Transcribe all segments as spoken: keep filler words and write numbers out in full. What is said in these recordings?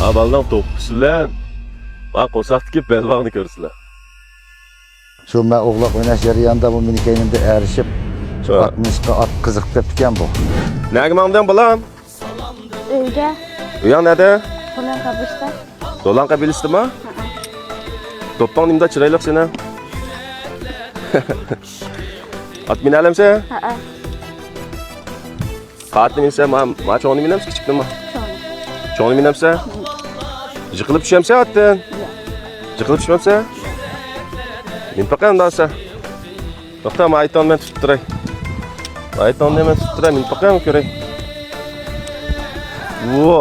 ھا، بالىنىڭ توپىسى بىلەن ھا، قورساقتىكى بەلباغنى كۆرسىلە. شۇ مەن ئوغلاق ئويناش جەريانىدا بۇ مېنىڭ كەينىمدە ئەگىشىپ، شۇ ھە. ئات مىنىشقا ئات قىزىق دەپتىكەن بۇ. نەگە ماڭدىڭ، بالام؟ ئۆيگە. ئۆيۈڭ نەدە؟ دولان قەبرىسىدە. دولان قەبىلىسىدىمۇ؟ ھەئە. دوپپاڭ نېمىدا چىرايلىق سېنىڭ؟ ئات مىنەلەمسەن؟ ھەئە. قاتنى مىنسەن، ما، ما چوڭنى مىنەمسەن، كىچىكنىمۇ؟ چوڭنى. چوڭنى مىنەمسەن؟ يىقىلىپ چۈشەمسەن ئاتتىن؟ ياق. يىقىلىپ چۈشمەمسەن؟ مىنىپ باقاي ئەمدى سەن. توختا، مايتوننى مەن تۇتۇپ تۇراي. مايتوننى مەن تۇتۇپ تۇراي، مىنىپ باقاي كۆرەي. ۋو!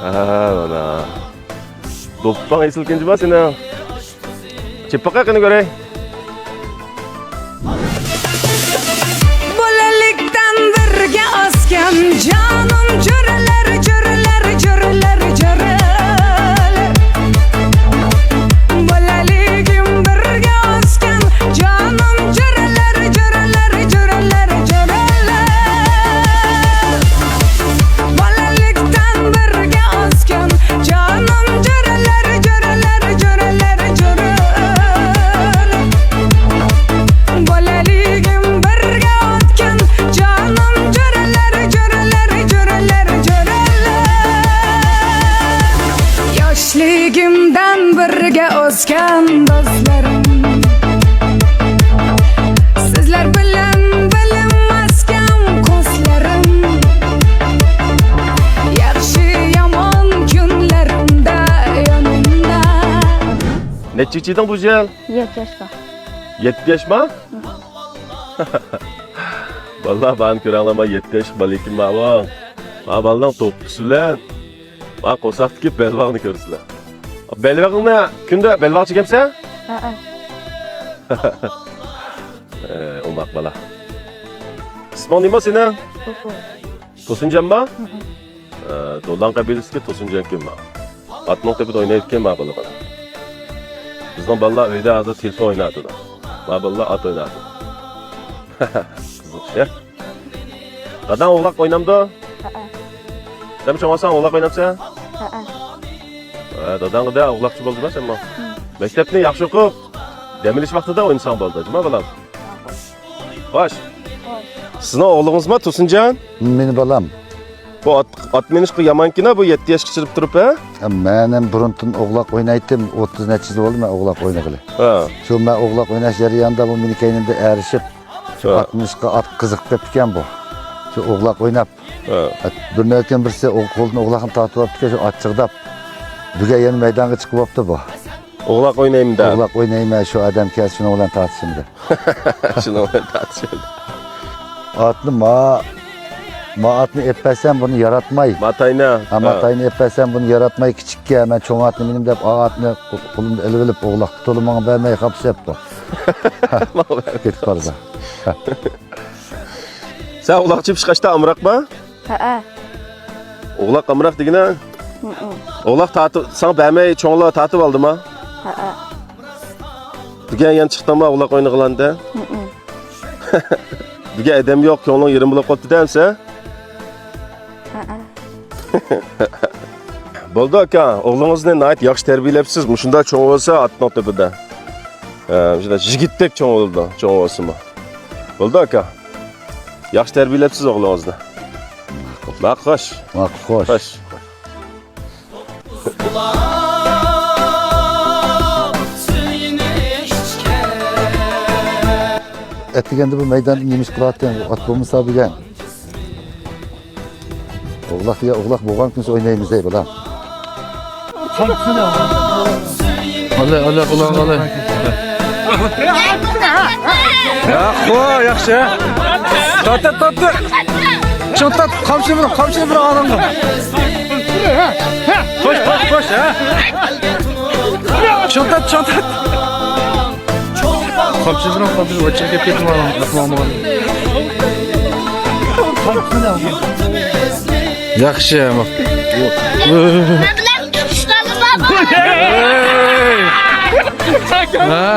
ھە، مانا. دوپپاڭ ئېسىل كەنجى بار سېنىڭ. چېپىپ باقاي قېنى كۆرەي. بولىلىقتان بىرگە ئۆسكەن جانىم جۆرىلەر، جۆرىلەر، جۆرىلەر، جۆرىلەر. بالىلىقىم بىرگە ئۆسكەن جانىم جۆرىلەر، جۆرىلەر، جۆرىلەر، جۆرىلەر. بالىلىقتان بىرگە ئۆسكەن جانىم جۆرىلەر، جۆرىلەر، جۆرىلەر، جۆرىلەر. بالىلىقىم بىرگە ئۆتكەن جانىم جۆرىلەر، جۆرىلەر، جۆرىلەر، جۆرىلەر. ياشلىقىمدىن بىرگە ئۆسكەن دوستلىرىم، سىزلەر بىلەن بىلىنمەسكەن كۆزلىرىم، ياخشى يامان كۈنلىرىمدە يېنىمدا. نەچچە يېشىڭ بۇ يىل؟ يەتتە ياشقا. يەتتە ياشما؟ بالىلار، بارنى كۆرەڭلار، ما يەتتە ياشلىق بالا ئىكەن، ماۋۇ. ما بالىنىڭ توپىسى بىلەن ما قورساقتىكى بەلباغنى كۆرسىلە. بەلباغنى كۈندە بەلباغ چېكەمسەن؟ ھەئە. ئە، ئوماق بالا. ئىسمىڭ نېمە سېنىڭ؟ توسۇن. توسۇنجانما؟ ھەئە. ئە، دولان قەبىلىسىدىكى توسۇنجانكەن ما. ئاتنىڭ تېپىدا ئوينايدىكەن ما بالا. بىزنىڭ بالىلار ئۆيدە ھازىر تېلېفون ئويناۋاتىدۇ. ما بالىلار ئات ئويناۋاتىدۇ. قىزىق ئىش، يا. داداڭ ئوغلاق ئوينامدۇ؟ ھەئە. سەن چوڭ بولساڭ ئوغلاق ئوينامسەن؟ ھەئە. ھە، داداڭغا دە، ئوغلاقچى بولدىما سەنمۇ؟ ھىم. مەكتەپنى ياخشى ئوقۇپ، دەم ئېلىش ۋاقتىدا ئوينىساڭ بولدى، جۇما بالام. خوش. خوش. سىزنىڭ ئوغلىڭىزما توسۇنجان؟ مېنىڭ بالام. بۇ ئات، ئات مىنىشقا يامانكىنا بۇ يەتتە ياشقا چىرىپ تۇرۇپ، ھە؟ مەن ھەم بۇرۇنتىن ئوغلاق ئوينايتتىم، ئوتتۇز نەچچە يىل بولدى مەن ئوغلاق ئوينىغىلى. ھە. شۇ مەن ئوغلاق ئويناش جەريانىدا بۇ مېنىڭ كەينىمدە ئەگىشىپ، شۇ ھە. ئات مىنىشقا ئات قىزىق دەپتىكەن بۇ. شۇ ئوغلاق ئويناپ. ھە. بىر نەۋەتكىن بىرسى ئو-، قولىدىن ئوغلاقنى تارتىۋاپتىكەن، شۇ ئاچچىقىداپ. بۈگۈن يەنە مەيدانغا چىقىپ بوپتۇ بۇ. ئوغلاق ئوينايمەن دەپ. ئوغلاق ئوينايمەن، شۇ ئادەم كەلسە شۇنىڭ بىلەن تارتىشىمەن دەپ. شۇنىڭ بىلەن تارتىشىمەن. ئاتنى ما، ما ئاتنى ئېلىپ بەرسەم بۇنى ياراتماي. ماتاينى. ھا، ھە. ماتاينى ئېلىپ بەرسەم بۇنى ياراتماي، كىچىككە، مەن چوڭ ئاتنى مىنىمەن دەپ، ئا ئاتنى قولۇمدا ئېلىۋېلىپ، ئوغلاققا تولا ماڭا بەرمەي خاپا سەپتۇ. ماڭا بەرمەي. كېتىپ بارىدۇ. سەن ئوغلاق چېپىشقا ئاشتا ئامراقما؟ ھەئە. ئوغلاق ئامراق دېگىنە؟ ھىم. ئوغلاق تارتىپ، ساڭا بەرمەي چوڭلار تارتىپ ئالدىما؟ ھەئە. بۈگۈن يەنە چىقتىڭما ئوغلاق ئوينىغىلاندا؟ ھىم. بۈگۈن ئادەم يوق، كۆڭلۈڭ يېرىم بولۇپ قاپتۇ دەمسە؟ ھەئە. بولدى ئاكا، ئوغلىڭىزنى ناھايىتى ياخشى تەربىيەلەپسىز، مۇشۇنداق چوڭ بولسا ئاتنىڭ تۆپىدە. ھە، مۇشۇنداق يىگىتتەك چوڭ بولىدۇ، چوڭ بولسىمۇ. بولدى ئاكا. ياخشى تەربىيەلەپسىز ئوغلىڭىزنى. ماقۇل. ماقۇل، خوش. ماقۇل، خوش. خوش. ئەتىگەندە بۇ مەيداندا نېمە ئىش قىلاتتىڭ؟ ئات بولمىسا بۈگۈن. ئوغلاق دېگەن ئوغلاق بولغان كۈنسى ئوينايمىز دەي بالام. ئالە، ئالە، قۇلاڭ ئالە. ياخشى، ياخشى. تارت، تارت، تارت. چىڭ تارت، قامچىنى بېرىڭ، قامچىنى بېرىڭ ئاناڭغا. خوش، خوش، خوش، ھە. چىڭ تارت، چىڭ تارت. قامچىنى بېرىڭ، قامچىنى. ۋاي، چىقىپ كەتتىم ئاناڭ، ئەقلىڭ بولغان. ياخشى، ئەمما. مەبلەغ تۇتۇشلارغا بار. ھە.